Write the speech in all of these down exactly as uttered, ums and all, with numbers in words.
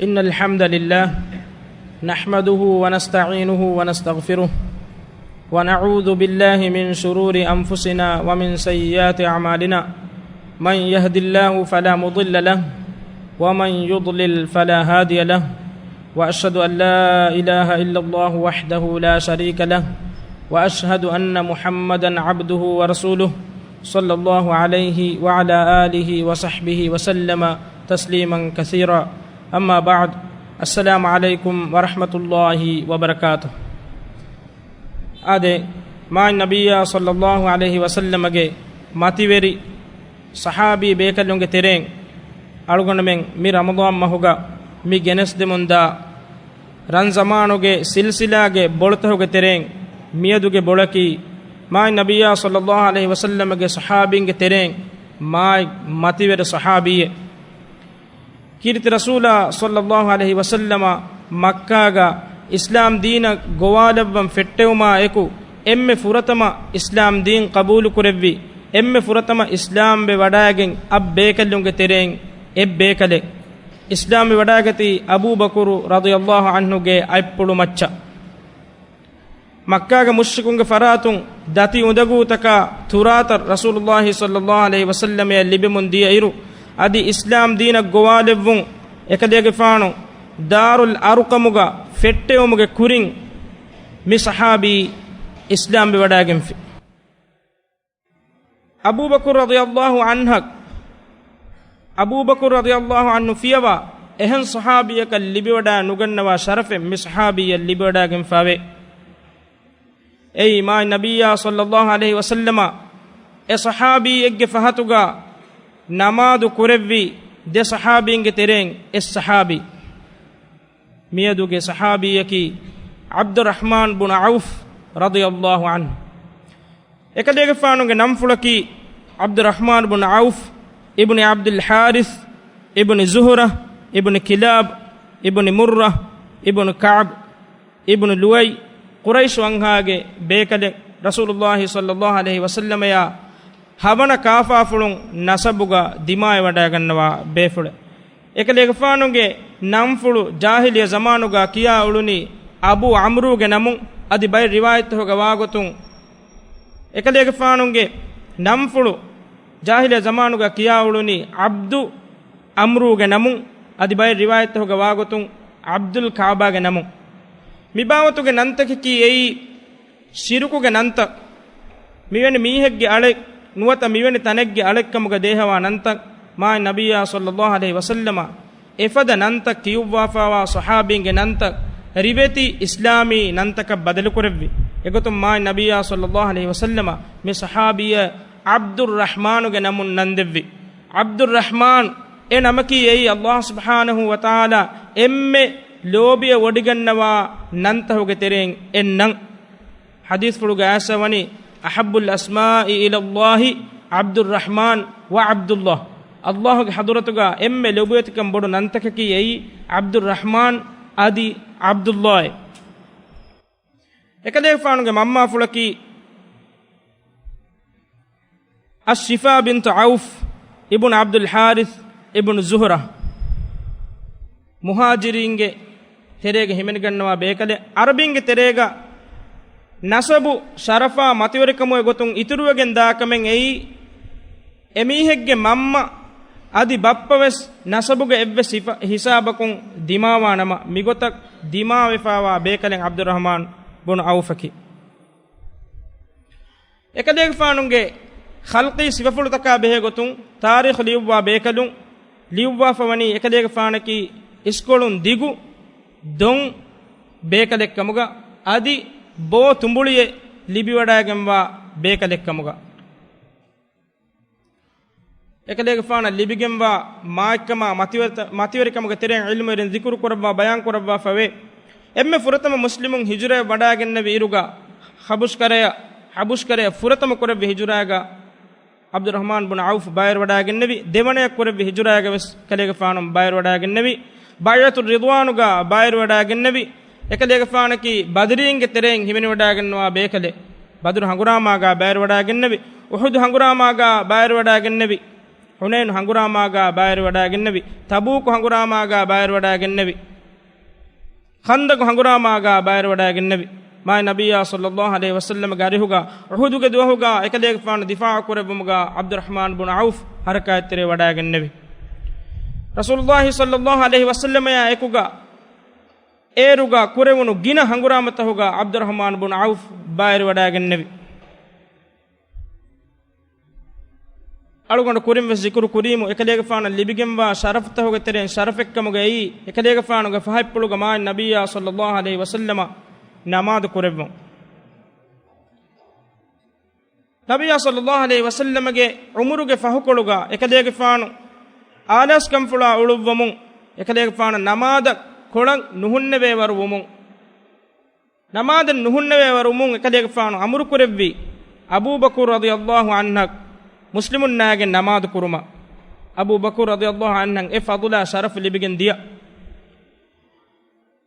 إن الحمد لله نحمده ونستعينه ونستغفره، ونعوذ بالله من شرور أنفسنا ومن سيئات أعمالنا. من يهد الله فلا مضل له، ومن يضلل فلا هادي له، وأشهد أن لا إله إلا الله وحده لا شريك له، وأشهد أن محمدا عبده ورسوله، صلى الله عليه وعلى آله وصحبه وسلم تسليما كثيرا. أما بعد، السلام عليكم ورحمة الله وبركاته. އާދެ، މާތް ނަބިއްޔާ ޞައްލައްލާހު ޢަލައިހި ވަސައްލަމަގެ މަތިވެރި ޞަޙާބީ ބޭކަލުންގެ ތެރެއިން އަޅުގަނޑުމެން މި ރަމަޟާން މަހުގަ މި ގެނެސްދެމުންދާ ރަން ޒަމާނުގެ ސިލްސިލާގެ ބޮޅުތަކުގެ ތެރެއިން މިއަދުގެ ބޮޅަކީ މާތް ނަބިއްޔާ ޞައްލައްލާހު ޢަލައިހި ވަސައްލަމަގެ ޞަޙާބީންގެ ތެރެއިން މާތް މަތިވެރި ޞަޙާބީއެއް. ކީރިތި ރަސޫލާ ޞައްލައްލާހު ޢަލައިހި ވަސައްލަމަ މައްކާގަ އިސްލާމް ދީނަށް ގޮވާލައްވަން ފެއްޓެވުމާ އެކު، އެންމެ ފުރަތަމަ އިސްލާމް ދީން ޤަބޫލުކުރެއްވި، އެންމެ ފުރަތަމަ އިސްލާމްވެ ވަޑައިގެން އަށް ބޭކަލުންގެ ތެރެއިން އެއް ބޭކަލެއް. އިސްލާމްވެ ވަޑައިގަތީ އަބޫބަކުރު ރަޟިޔައްލާހު ޢަންހުގެ އަތްޕުޅު މައްޗަށް. މައްކާގެ މުޝްރިކުންގެ ފަރާތުން ދަތި އުނދަގޫތަކާ ތުރާތައް ރަސޫލުއްލާހި ޞައްލައްލާހު ޢަލައިހި ވަސައްލަމަޔަށް ލިބެމުން ދިޔައިރު، އަދި އިސްލާމް ދީނަށް ގޮވާލެއްވުން އެކަލޭގެފާނު ދާރުލް އަރުޤަމުގަ ފެއްޓެވުމުގެ ކުރިން މި ޞަޙާބީ އިސްލާމްވެވަޑައިގެންފި. އަބޫބަކުރު ރަޟިޔައްލާހު ޢަންހަށް، އަބޫބަކުރު ރަޟިޔައްލާހު ޢަންހު ފިޔަވާ އެހެން ޞަޙާބީއަކަށް ލިބިވަޑައި ނުގަންނަވާ ޝަރަފެއް މި ޞަޙާބީއަށް ލިބިވަޑައިގެންފާވޭ. އެއީ މާތް ނަބިއްޔާ ޞައްލައްލާހު ޢަލައިހި ވަސައްލަމަ އެ ޞަޙާބީއެއްގެ ފަހަތުގަ ނަމާދު ކުރެއްވި ދެ ޞަޙާބީންގެ ތެރެއިން އެއް ޞަޙާބީ. މިއަދުގެ ޞަޙާބީއަކީ ޢަބްދުއްރަޙްމާން ބުނު ޢައުފް ރަޟިޔައްލާހު ޢަންހު. އެކަލޭގެފާނުގެ ނަންފުޅަކީ ޢަބްދުއްރަޙްމާން ބުނު ޢައުފް އިބްނު ޢަބްދުލް ޙާރިޘް އިބްނު ޒުހުރަ އިބްނު ކިލާބް އިބްނު މުއްރަ އިބްނު ކަޢުބް އިބްނު ލުއައި، ޤުރައިޝު ވަންހާގެ ބޭކަލެއް، ރަސޫލުއްލާހި ޞައްލައްލާހު ޢަލައިހި ވަސައްލަމަޔާ ހަވަނަ ކާފާފުޅުން ނަސަބުގަ ދިމާވެވަޑައިގަންނަވާ ބޭފުޅެއް. އެކަލޭގެފާނުގެ ނަންފުޅު ޖާހިލިއްޔަ ޒަމާނުގަ ކިޔާ އުޅުނީ އަބޫ ޢަމްރޫގެ ނަމުން، އަދި ބައެއް ރިވާޔަތްތަކުގަ ވާގޮތުން އެކަލޭގެފާނުގެ ނަންފުޅު ޖާހިލިއްޔަ ޒަމާނުގަ ކިޔާ އުޅުނީ ޢަބްދު ޢަމްރޫގެ ނަމުން، އަދި ބައެއް ރިވާޔަތްތަކުގަ ވާގޮތުން ޢަބްދުލް ކަޢުބާގެ ނަމުން. މިބާވަތުގެ ނަންތަކަކީ އެއީ ޝިރުކުގެ ނަންތައް، މިވެނި މީހެއްގެ އަޅެއް ނުވަތަ މިވެނި ތަނެއްގެ އަޅެއްކަމުގަ ދޭހަވާ ނަންތައް. މާތް ނަބިއްޔާ ޞައްލައްލާހު ޢަލައިހި ވަސައްލަމަ އެފަދަ ނަންތައް ކިޔުއްވާފާވާ ޞަޙާބީންގެ ނަންތައް ރިވެތި އިސްލާމީ ނަންތަކަށް ބަދަލުކުރެއްވި. އެގޮތުން މާތް ނަބިއްޔާ ޞައްލައްލާހު ޢަލައިހި ވަސައްލަމަ މި ޞަޙާބީއަށް ޢަބްދުއްރަޙްމާނުގެ ނަމުން ނަންދެއްވި. ޢަބްދުއްރަޙްމާން އެ ނަމަކީ އެއީ ﷲ ސުބްޙާނަހޫ ވަތަޢާލާ އެންމެ ލޯބިއަށް ވޮޑިގަންނަވާ ނަންތަކުގެ ތެރެއިން އެއް ނަން. ޙަދީޘްފުޅުގަ އައިސްފަވަނީ، "أحب الأسماء إلى الله عبد الرحمن وعبد الله." ﷲގެ ޙަޟުރަތުގަ އެންމެ ލޮބުވެތިކަން ބޮޑު ނަންތަކަކީ އެއީ ޢަބްދުއްރަޙްމާން އަދި ޢަބްދުﷲ. އެކަލޭގެފާނުގެ މަންމާފުޅަކީ އައްޝިފާ ބިންތު ޢައުފް އިބްނު ޢަބްދުލް ޙާރިޘް އިބްނު ޒުހުރަ. މުހާޖިރީންގެ ތެރޭގަ ހިމެނިގަންނަވާ ބޭކަލެއް. ޢަރަބީންގެ ތެރޭގަ ނަސަބު ޝަރަފާ މަތިވެރިކަމުގެ ގޮތުން އިތުރުވެގެން ދާ ކަމެއް އެއީ، އެމީހެއްގެ މަންމަ އަދި ބައްޕަވެސް ނަސަބުގެ އެއްވެސް ހިފަ-، ހިސާބަކުން ދިމާވާ ނަމަ، މިގޮތަށް ދިމާވެފާވާ ބޭކަލެއް ޢަބްދުއްރަޙްމާން ބުނު ޢައުފަކީ. އެކަލޭގެފާނުގެ ޚަލްޤީ ސިފަފުޅުތަކާ ބެހޭގޮތުން ތާރީޚު ލިޔުއްވާ ބޭކަލުން ލިޔުއްވާފަވަނީ އެކަލޭގެފާނަކީ އިސްކޮޅުން ދިގު ދޮން ބޭކަލެއްކަމުގަ އަދި ބޯ ތުނބުޅިއެއް ލިބިވަޑައިގެންވާ ބޭކަލެއްކަމުގަ. އެކަލޭގެފާނަށް ލިބިގެންވާ މާތްކަމާ މަތިވެރިތަ-، މަތިވެރިކަމުގެ ތެރެއިން ޢިލްމުވެރިން ޛިކުރު ކުރައްވާ ބަޔާން ކުރައްވާފަވޭ. އެންމެ ފުރަތަމަ މުސްލިމުން ހިޖުރައެއް ވަޑައިގެންނެވި އިރުގަ ޙަބުޝްކަރަޔަށް، ޙަބުޝްކަރަޔަށް ފުރަތަމަ ކުރެއްވި ހިޖުރާގަ ޢަބްދުއްރަޙްމާން ބުނު ޢައުފް ބައިވެރިވަޑައިގެންނެވި. ދެވަނަޔަށް ކުރެއްވި ހިޖުރާގަވެސް ކަލޭގެފާނު ބައިވެރިވަޑައިގެންނެވި. ބައިޢަތު ރިޟްވާނުގަ ބައިވެރިވަޑައިގެންނެވި. އެކަލޭގެފާނަކީ ބަދްރީންގެ ތެރެއިން ހިމެނިވަޑައިގެންނަވާ ބޭކަލެއް. ބަދުރު ހަނގުރާމާގަ ބައިވެރިވަޑައިގެންނެވި. އުޙުދު ހަނގުރާމާގަ ބައިވެރިވަޑައިގެންނެވި. ޙުނައިނު ހަނގުރާމާގާ ބައިވެރިވަޑައިގެންނެވި. ތަބޫކު ހަނގުރާމާގާ ބައިވެރިވަޑައިގެންނެވި. ޚަންދަޤު ހަނގުރާމާގާ ބައިވެރިވަޑައިގެންނެވި. މާތް ނަބިއްޔާ ޞައްލައްލާހު ޢަލައިހި ވަސައްލަމްގެ އަރިހުގާ އުޙުދުގެ ދުވަހުގާ އެކަލޭގެފާނު ދިފާޢު ކުރެއްވުމުގާ ޢަބްދުއްރަޙްމާން ބުނު ޢައުފް ޙަރަކާތްތެރިވެ ވަޑައިގެންނެވި. ރަސޫލުއްލާހި ޞައްލައްލާހު ޢަލައިހި ވަސައްލަމައާ އެކުގާ އޭރުގާ ކުރެވުނު ގިނަ ހަނގުރާމަތަހުގާ ޢަބްދުއްރަޙްމާން ބުނު ޢައުފް ބައިވެރިވަޑައިގެންނެވި. އަޅުގަނޑު ކުރިން ވެސް ޒިކުރު ކުރީމު، އެކަލޭގެފާނަށް ލިބިގެންވާ ޝަރަފުތަހުގެ ތެރެއިން ޝަރަފެއްކަމުގައި، އެކަލޭގެފާނުގެ ފަހަތްޕުޅުގަ މާތް ނަބިއްޔާ ޞައްލައްލާހު ޢަލައިހި ވަސައްލަމަ ނަމާދު ކުރެއްވުން. ނަބިއްޔާ ޞައްލައްލާހު ޢަލައިހި ވަސައްލަމަގެ ޢުމުރުގެ ފަހުކޮޅުގަ އެކަލޭގެފާނު އާލާސްކަންފުޅާ އުޅުއްވަމުން، އެކަލޭގެފާނަށް ނަމާދަށް ކޮޅަށް ނުހުންނެވޭވަރު ވުމުން، ނަމާދަށް ނުހުންނެވޭވަރު ވުމުން އެކަލޭގެފާނު އަމުރުކުރެއްވީ، އަބޫބަކުރު ރަޟިޔައްލާހު ޢަންހަށް މުސްލިމުންނާގެން ނަމާދު ކުރުމަށް. އަބޫބަކުރު ރަޟިޔައްލާހު ޢަންހަށް އެ ފަޟުލާ ޝަރަފު ލިބިގެން ދިޔަ.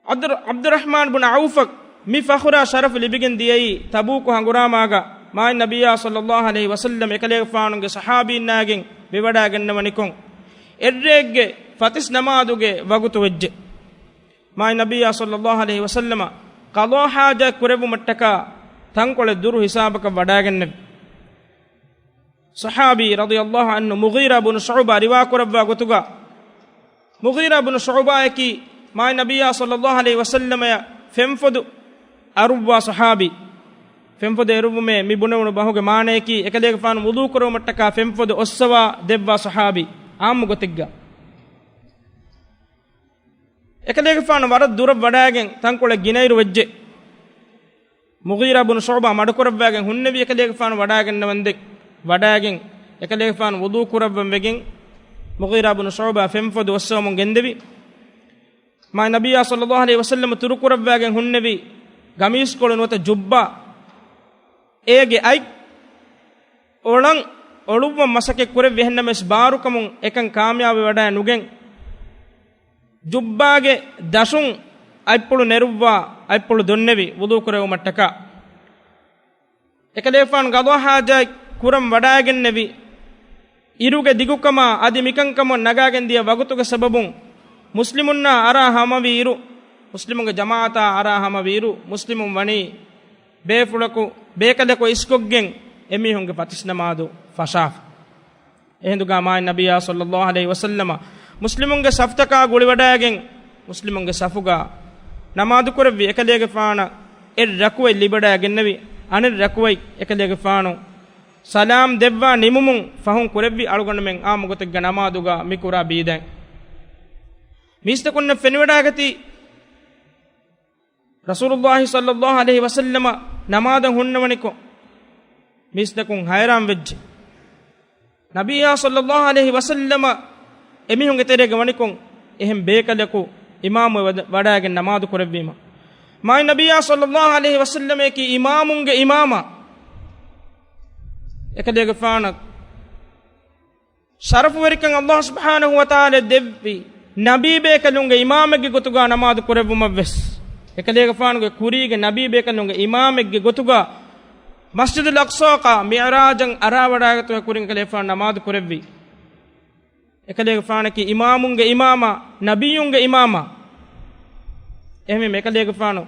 ޢަބްދު-، ޢަބްދުއްރަޙްމާން ބުނު ޢައުފަށް މި ފަޚުރާ ޝަރަފު ލިބިގެން ދިޔައީ، ތަބޫކު ހަނގުރާމާގަ މާތް ނަބިއްޔާ ޞައްލައްލާހު ޢަލައިހި ވަސައްލަމް އެކަލޭގެފާނުގެ ޞަޙާބީންނާގެން ވެވަޑައިގަންނަވަނިކޮށް، އެއްރެއެއްގެ ފަތިސް ނަމާދުގެ ވަގުތު ވެއްޖެ. މާތް ނަބިއްޔާ ޞައްލައްލާހު ޢަލައިހި ވަސައްލަމަ ޤަޟާ ޙާޖަތް ކުރެއްވުމަށްޓަކާ ތަންކޮޅެއް ދުރު ހިސާބަކަށް ވަޑައިގެންނެވި. ޞަޙާބީ ރަޟިޔައްލާހު ޢަންހު މުޣީރާ ބުނު ޝުޢުބާ ރިވާ ކުރައްވާ ގޮތުގަ، މުޣީރާ ބުނު ޝުޢުބާއަކީ މާތް ނަބިއްޔާ ޞައްލައްލާހު ޢަލައިހި ވަސައްލަމަޔަށް ފެންފޮދު އަރުއްވާ ޞަޙާބީ. ފެންފޮދު އެރުއްވުމޭ މި ބުނެވުނު ބަހުގެ މާނަޔަކީ، އެކަލޭގެފާނު ވުޟޫ ކުރުވުމަށްޓަކާ ފެންފޮދު އޮއްސަވާ ދެއްވާ ޞަޙާބީ ޢާއްމު ގޮތެއްގަ. އެކަލޭގެފާނު ވަރަށް ދުރަށް ވަޑައިގެން ތަންކޮޅެއް ގިނައިރު ވެއްޖެ. މުޣީރާ ބުނު ޝުޢުބާ މަޑުކުރައްވާގެން ހުންނެވި އެކަލޭގެފާނު ވަޑައިގަންނަވަންދެން ވަޑައިގެން، އެކަލޭގެފާނު ވުޟޫ ކުރައްވަން ވެގެން، މުޣީރާ ބުނު ޝުޢުބާ ފެންފޮދު އޮއްސަވަމުން ގެންދެވި. މާތް ނަބިއްޔާ ޞައްލައްލާހު ޢަލައިހި ވަސައްލަމަ ތުރުކުރައްވާގެން ހުންނެވި ގަމީސްކޮޅު ނުވަތަ ޖުއްބާ، އޭގެ އަތް އޮޅަން އޮޅުއްވަން މަސައްކަތް ކުރެއްވި. އެހެންނަމަވެސް ބާރުކަމުން އެކަން ކާމިޔާބުވެވަޑައި ނުގެން، ޖުއްބާގެ ދަށުން އަތްޕުޅު ނެރުއްވާ، އަތްޕުޅު ދޮންނެވި ވުޟޫ ކުރެވުމަށްޓަކާ. އެކަލޭގެފާނު ޤަޟާ ޙާޖަތް ކުރަން ވަޑައިގެންނެވި. އިރުގެ ދިގުކަމާ އަދި މިކަންކަމުން ނަގާގެން ދިޔަ ވަގުތުގެ ސަބަބުން މުސްލިމުންނާ އަރާ ހަމަވި އިރު، މުސްލިމުންގެ ޖަމާޢަތާ އަރާ ހަމަވި އިރު، މުސްލިމުން ވަނީ ބޭފުޅަކު ބޭކަލަކު އިސްކޮށްގެން އެމީހުންގެ ފަތިސް ނަމާދު ފަށާފަ. އެހިނދުގާ މާތް ނަބިއްޔާ ޞައްލައްލާހު ޢަލައިހި ވަސައްލަމަ މުސްލިމުންގެ ސަފުތަކާ ގުޅިވަޑައިގެން، މުސްލިމުންގެ ސަފުގާ ނަމާދު ކުރެއްވި. އެކަލޭގެފާނަށް އެއް ރަކުޢަތް ލިބިވަޑައިގެންނެވި. އަނެއް ރަކުޢަތް އެކަލޭގެފާނު ސަލާމް ދެއްވާ ނިމުމުން ފަހުން ކުރެއްވި. އަޅުގަނޑުމެން އާއްމު ގޮތެއްގަ ނަމާދުގަ މި ކުރާ ބީދައިން މީސްތަކުންނަށް ފެނިވަޑައިގަތީ، ރަސޫލުއްލާހި ޞައްލައްލާހު ޢަލައިހި ވަސައްލަމަ ނަމާދަށް ހުންނަވަނިކޮށް، މީސްތަކުން ހައިރާން ވެއްޖެ. ނަބިއްޔާ ޞައްލައްލާހު ޢަލައިހި ވަސައްލަމަ އެމީހުންގެ ތެރޭގަ ވަނިކޮށް، އެހެން ބޭކަލަކު އިމާމުވެ ވަޑަ-، ވަޑައިގެން ނަމާދު ކުރެއްވީމަ، މާތް ނަބިއްޔާ ޞައްލައްލާހު ޢަލައިހި ވަސައްލަމައަކީ އިމާމުންގެ އިމާމާ. އެކަލޭގެފާނަށް ޝަރަފުވެރިކަން ﷲ ސުބްޙާނަހޫ ވަތަޢާލާ ދެއްވި، ނަބީ ބޭކަލުންގެ އިމާމެއްގެ ގޮތުގާ ނަމާދު ކުރެއްވުމަށްވެސް، އެކަލޭގެފާނުގެ ކުރީގެ ނަބީ ބޭކަލުންގެ އިމާމެއްގެ ގޮތުގާ މަސްޖިދުލް އަޤްޞާއަކާ މިޢުރާޖަށް އަރާވަޑައިގަތުމުގެ ކުރިން އެކަލޭގެފާނު ނަމާދު ކުރެއްވި. އެކަލޭގެފާނަކީ އިމާމުންގެ އިމާމާ، ނަބިއްޔުންގެ އިމާމާ. އެހެންވީމަ އެކަލޭގެފާނު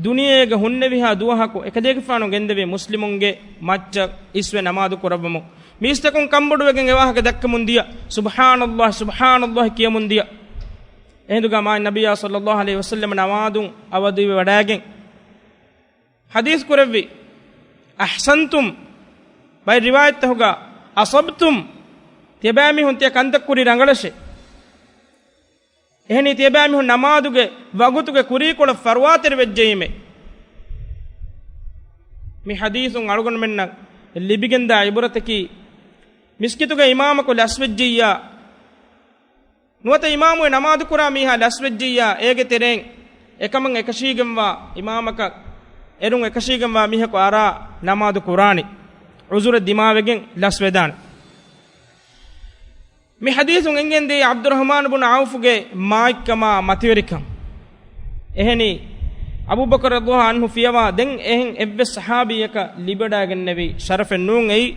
ދުނިޔޭގަ ހުންނެވިހާ ދުވަހަކު އެކަލޭގެފާނު ގެންދެވީ މުސްލިމުންގެ މައްޗަށް އިސްވެ ނަމާދު ކުރައްވަމުން. މީސްތަކުން ކަންބޮޑުވެގެން އެވާހަކަ ދައްކަމުން ދިޔަ، ސުބްޙާނައްލާހި، ސުބްޙާނައްލާހި ކިޔަމުން ދިޔަ. އެހިނދުގާ މާތް ނަބިއްޔާ ޞައްލައްލާހު ޢަލައިހި ވަސައްލަމަ ނަމާދުން އަވަދިވެވަޑައިގެން ޙަދީޘް ކުރެއްވި، "އަޙްސަންތުމް"، ބައެއް ރިވާޔަތްތަކުގަ "އަޞަބްތުމް"، ތިޔަބައިމީހުން ތިޔަ ކަންތައް ކުރީ ރަނގަޅަށޭ. އެހެނީ ތިޔަބައިމީހުން ނަމާދުގެ ވަގުތުގެ ކުރީކޮޅަށް ފަރުވާތެރިވެއްޖެއީމޭ. މި ޙަދީޘުން އަޅުގަނޑުމެންނަށް ލިބިގެންދާ ޢިބުރަތަކީ، މިސްކިތުގެ އިމާމަކު ލަސްވެއްޖެއްޔާ، ނުވަތަ އިމާމުވެ ނަމާދުކުރާ މީހާ ލަސްވެއްޖެއްޔާ، އޭގެ ތެރެއިން އެކަމަށް އެކަށީގެންވާ އިމާމަކަށް އެރުން އެކަށީގެންވާ މީހަކު އަރާ ނަމާދު ކުރާނެ، ޢުޛުރެއް ދިމާވެގެން ލަސްވެދާނެ. މި ޙަދީޘުން އެނގެންދިޔައީ ޢަބްދުއްރަޙްމާނު ބުނު ޢައުފުގެ މާތްކަމާ މަތިވެރިކަން. އެހެނީ، އަބޫބަކުރު ރަޟިޔަﷲ ޢަންހު ފިޔަވާ ދެން އެހެން އެއްވެސް ޞަޙާބީއަކަށް ލިބިވަޑައިގެންނެވި ޝަރަފެއް ނޫން އެއީ.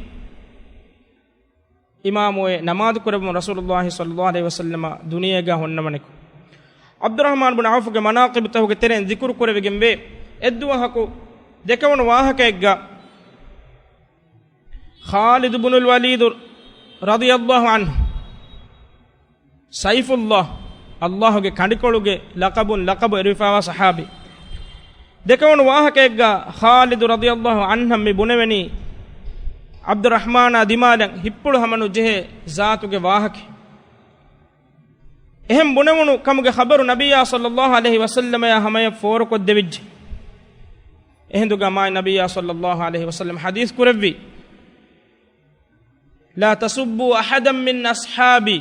އިމާމުވެ ނަމާދު ކުރެއްވުން ރަސޫލުﷲ ޞައްލަﷲ ޢަލައިހި ވަސައްލަމަ ދުނިޔޭގަ ހުންނަވަނިކޮށް. ޢަބްދުއްރަޙްމާން ބުން ޢައުފުގެ މަނާޤިބުތަކުގެ ތެރެއިން ޛިކުރު ކުރެވިގެންވޭ. އެއްދުވަހަކު ދެކެވުނު ވާހަކައެއްގަ ޚާލިދު ބުނުލް ވަލީދު ރަޟިޔަﷲ ޢަންހު، ސައިފުﷲ، ﷲގެ ކަނޑިކޮޅުގެ ލަޤަބުން ލަޤަބު އެރުވިފާވާ ޞަޙާބީ. ދެކެވުނު ވާހަކައެއްގަ ޚާލިދު ރަޟިޔަﷲ ޢަންހަށް މި ބުނެވެނީ، ޢަބްދުއްރަޙްމާނާ ދިމާލަށް ހިތްޕުޅު ހަމަނުޖެހޭ ޒާތުގެ ވާހަކަ. އެހެން ބުނެވުނު ކަމުގެ ޚަބަރު ނަބިއްޔާ ޞައްލަﷲ ޢަލައިހި ވަސައްލަމަޔާ ހަމަޔަށް ފޯރުކޮށްދެވިއްޖެ. އެހިނދުގަ މާތް ނަބިއްޔާ ޞައްލަﷲ ޢަލައިހި ވަސައްލަމަ ޙަދީޘް ކުރެއްވި، "لا تسبوا أحدا من أصحابي."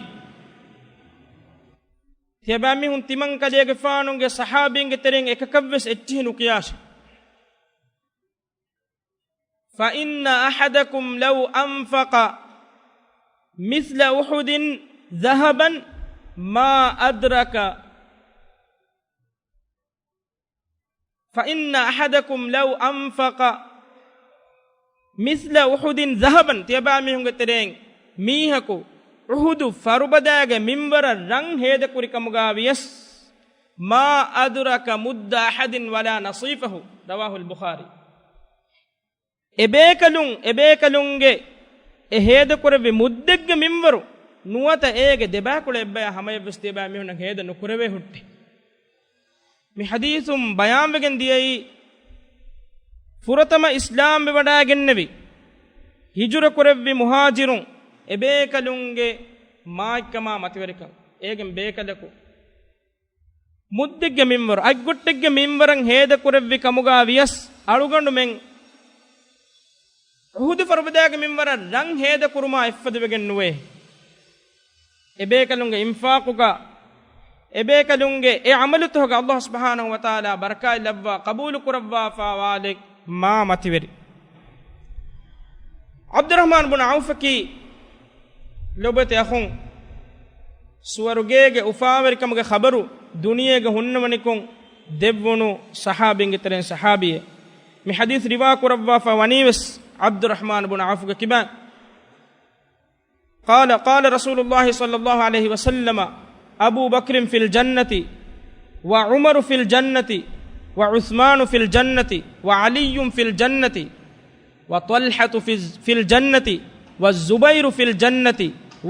ތިޔަބައިމީހުން ތިމަން ކަލޭގެފާނުގެ ޞަޙާބީންގެ ތެރެއިން އެކަކަށްވެސް އެއްޗިހި ނުކިޔާށޭ. "فإن أحدكم لو أنفق مثل أحد ذهبا ما أدرك، فإن أحدكم لو أنفق مثل أحد ذهبا." ތިޔަބައިމީހުންގެ ތެރެއިން މީހަކު އުޙުދު ފަރުބަދާގެ މިންވަރަށް ރަން ހޭދަކުރި ކަމުގަ ވިޔަސް، "ما أدرك مد أحد ولا نصيفه." رواه البخاري. އެބޭކަލުން، އެބޭކަލުންގެ އެ ހޭދަކުރެއްވި މުއްދެއްގެ މިންވަރު ނުވަތަ އޭގެ ދެބައިކުޅަ އެއްބަޔާ ހަމަޔަށްވެސް ތިޔަބައިމީހުންނަށް ހޭދަ ނުކުރެވޭ ހުއްޓެ. މި ޙަދީޘުން ބަޔާންވެގެން ދިޔައީ، ފުރަތަމަ އިސްލާމްވެވަޑައިގެންނެވި، ހިޖުރަ ކުރެއްވި މުހާޖިރުން އެބޭކަލުންގެ މާތްކަމާ މަތިވެރިކަން، އޭގެން ބޭކަލަކު މުއްދެއްގެ މިންވަރު، އަތްގޮށްޓެއްގެ މިންވަރަށް ހޭދަކުރެއްވި ކަމުގަ ވިޔަސް، އަޅުގަނޑުމެން އުޙުދު ފަރުބަދާގެ މިންވަރަށް ރަން ހޭދަކުރުމާ އެއްފަދަވެގެން ނުވޭ. އެބޭކަލުންގެ އިންފާޤުގަ، އެބޭކަލުންގެ އެ ޢަމަލުތަކުގަ ﷲ ސުބްޙާނަހޫ ވަތަޢާލާ ބަރަކާތް ލައްވާ، ޤަބޫލު ކުރައްވާފާ ވާލެއް މާ މަތިވެރި. ޢަބްދުއްރަޙްމާން ބުން ޢައުފަކީ ލޮބުވެތި އަޚުން، ސުވަރުގޭގެ އުފާވެރިކަމުގެ ޚަބަރު ދުނިޔޭގަ ހުންނަވަނިކޮށް ދެއްވުނު ޞަޙާބީންގެ ތެރެއިން ޞަޙާބީއެއް. މި ޙަދީޘް ރިވާ ކުރައްވާފަ ވަނީވެސް ޢަބްދުއްރަޙްމާން ބުން ޢައުފުގެ ކިބައިން. قال، قال رسول الله صلى الله عليه وسلم: أبو بكر في الجنة، وعمر في الجنة، وعثمان في الجنة، وعلي في الجنة، وطلحة في، في الجنة، والزبير في الجنة،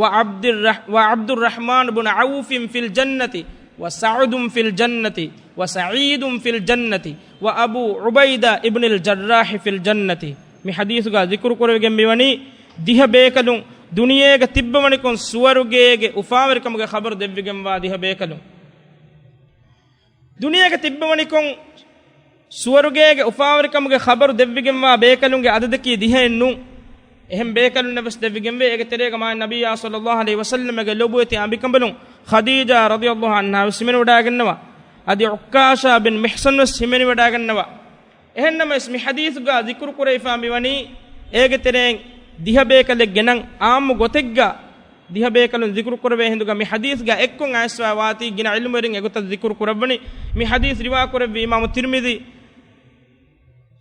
وعبد الرح، وعبد الرحمن بن عوف في الجنة، وسعد في الجنة، وسعيد في الجنة، وأبو عبيدة بن الجراح في الجنة. މި ޙަދީޘުގަ ޛިކުރު ކުރެވިގެން މިވަނީ ދިހަ ބޭކަލުން، ދުނިޔޭގަ ތިއްބަވަނިކޮށް ސުވަރުގޭގެ އުފާވެރިކަމުގެ ޚަބަރު ދެއްވިގެންވާ ދިހަ ބޭކަލުން. ދުނިޔޭގަ ތިއްބަވަނިކޮށް ސުވަރުގޭގެ އުފާވެރިކަމުގެ ޚަބަރު ދެއްވިގެންވާ ބޭކަލުންގެ އަދަދަކީ ދިހައެއް ނޫން. އެހެން ބޭކަލުންނެއް ވެސް ދެއްވިގެންވޭ. އޭގެ ތެރޭގަ މާތް ނަބިއްޔާ ޞައްލަﷲ ޢަލައިހި ވަސައްލަމަގެ ލޮބުވެތި އަނބިކަނބަލުން ޚަދީޖާ ރަޟިޔަﷲ ޢަންހާ ވެސް ހިމެނިވަޑައިގަންނަވާ. އަދި ޢުއްކާޝާ ބިން މިޙްޞަން ވެސް ހިމެނިވަޑައިގަންނަވާ. އެހެންނަމަވެސް، މި ޙަދީޘުގަ ޛިކުރު ކުރެވިފާ މިވަނީ، އޭގެ ތެރެއިން ދިހަ ބޭކަލެއްގެ ނަން ޢާއްމު ގޮތެއްގަ ދިހަ ބޭކަލުން ޛިކުރު ކުރެވޭ ހިނދުގަ މި ޙަދީޘްގަ އެއްކޮށް އައިސްވާ ވާތީ ގިނަ ޢިލްމުވެރިން އެގޮތަށް ޛިކުރު ކުރައްވަނީ. މި ޙަދީޘް ރިވާ ކުރެއްވި އިމާމު ތިރްމިޛީ،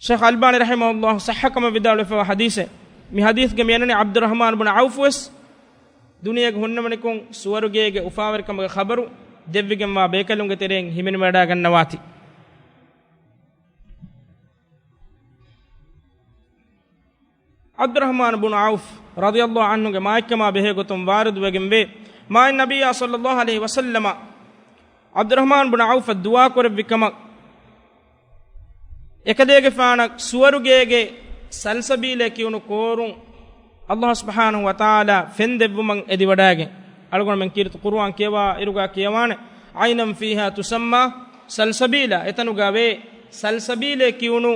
ޝޭޚް އަލްބާނީ ރަޙިމަހުﷲ ޞައްޙަ ކަމަށް ވިދާޅުވެފައިވާ ޙަދީޘެއް. މި ޙަދީޘްގަ މިއަންނަނީ ޢަބްދުއްރަޙްމާން ބުން ޢައުފު ވެސް ދުނިޔޭގަ ހުންނަވަނިކޮށް ސުވަރުގޭގެ އުފާވެރިކަމުގެ ޚަބަރު ދެއްވިގެންވާ ބޭކަލުންގެ ތެރެއިން ހިމެނިވަޑައިގަންނަވާތީ. ޢަބްދުއްރަޙްމާން ބުނު ޢައުފް ރަޟިޔަﷲ ޢަންހުގެ މާތްކަމާ ބެހޭގޮތުން ވާރިދުވެގެންވޭ، މާތް ނަބިއްޔާ ޞައްލަﷲ ޢަލައިހި ވަސައްލަމަ ޢަބްދުއްރަޙްމާން ބުނު ޢައުފަށް ދުޢާ ކުރެއްވި ކަމަށް، އެކަލޭގެފާނަށް ސުވަރުގޭގެ ސަލްސަބީލޭ ކިޔުނު ކޯރުން ﷲ ސުބްޙާނަހޫ ވަތަޢާލާ ފެން ދެއްވުމަށް އެދިވަޑައިގެން. އަޅުގަނޑުމެން ކީރިތި ޤުރުއާން ކިޔަވާ އިރުގަ ކިޔަވާނެ، عينا فيها تسمى سلسبيلا، އެތަނުގަ ވޭ ސަލްސަބީލޭ ކިޔުނު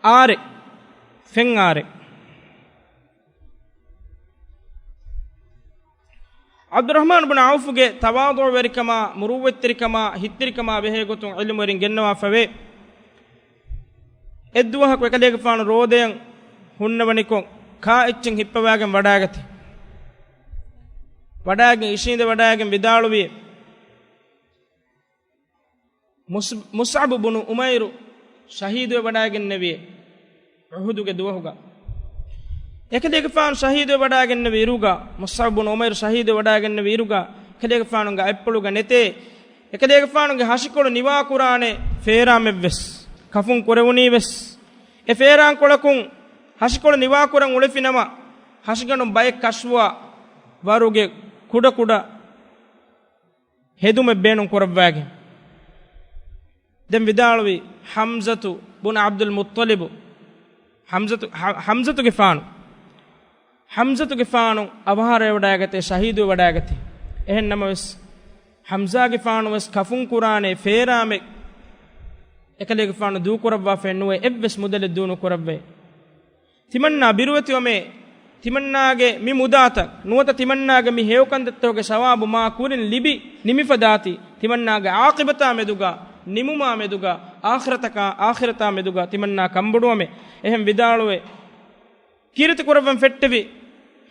އާރެއް، ފެން އާރެއް. ޢަބްދުއްރަޙްމާން ބުނު ޢައުފުގެ ތަވާޟުޢުވެރިކަމާ، މުރުއްވަތްތެރިކަމާ، ހިތްތެރިކަމާ ބެހޭގޮތުން ޢިލްމުވެރިން ގެންނަވާފަވޭ. އެއްދުވަހަކު އެކަލޭގެފާނު ރޯދަޔަށް ހުންނަވަނިކޮށް، ކާ އެއްޗެއް ހިއްޕަވާގެން ވަޑައިގަތީ. ވަޑައިގެން އިށީނދެ ވަޑައިގެން ވިދާޅުވި، މުސް، މުޞްޢަބު ބުނު ޢުމައިރު ޝަހީދުވެވަޑައިގެންނެވި އުޙުދުގެ ދުވަހުގަ. އެކަލޭގެފާނު ޝަހީދުވެވަޑައިގެންނެވި އިރުގަ، މުޞްޢަބް ބުނު ޢުމައިރު ޝަހީދުވެވަޑައިގެންނެވި އިރުގަ، އެކަލޭގެފާނުގެ އަތްޕުޅުގަ ނެތޭ، އެކަލޭގެފާނުގެ ހަށިކޮޅު ނިވާކުރާނެ ފޭރާމެއްވެސް، ކަފުން ކުރެވުނީވެސް، އެ ފޭރާންކޮޅަކުން ހަށިކޮޅު ނިވާކުރަން އުޅެފިނަމަ، ހަށިގަނޑުން ބައެއް ކަށުވާ ވަރުގެ ކުޑަކުޑަ ހެދުމެއް ބޭނުން ކުރައްވާގެން. ދެން ވިދާޅުވި ޙަމްޒަތު ބުނު ޢަބްދުލް މުއްޠަލިބު، ޙަމްޒަތު، ޙަ-، ޙަމްޒަތުގެފާނު، ޙަމްޒަތުގެފާނު އަވަހާރަވެވަޑައިގަތޭ، ޝަހީދުވެވަޑައިގަތޭ. އެހެން ނަމަވެސް، ޙަމްޒާގެފާނުވެސް ކަފުން ކުރާނެ ފޭރާމެއް އެކަލޭގެފާނު ދޫކުރައްވާފައެއް ނުވޭ، އެއްވެސް މުދަލެއް ދޫނުކުރައްވައެއް. ތިމަންނާ ބިރުވެތިވަމޭ، ތިމަންނާގެ މި މުދާތައް ނުވަތަ ތިމަންނާގެ މި ހެޔޮކަންތައްތަކުގެ ސަވާބު މާ ކުރިން ލިބި ނިމިފަ ދާތީ، ތިމަންނާގެ ޢާޤިބަތާ މެދުގަ، ނިމުމާ މެދުގަ، އާޚިރަތަކާ، އާޚިރަތާ މެދުގަ ތިމަންނާ ކަންބޮޑުވަމޭ. އެހެން ވިދާޅުވެ، ކީރިތި ކުރައްވަން ފެއްޓެވި،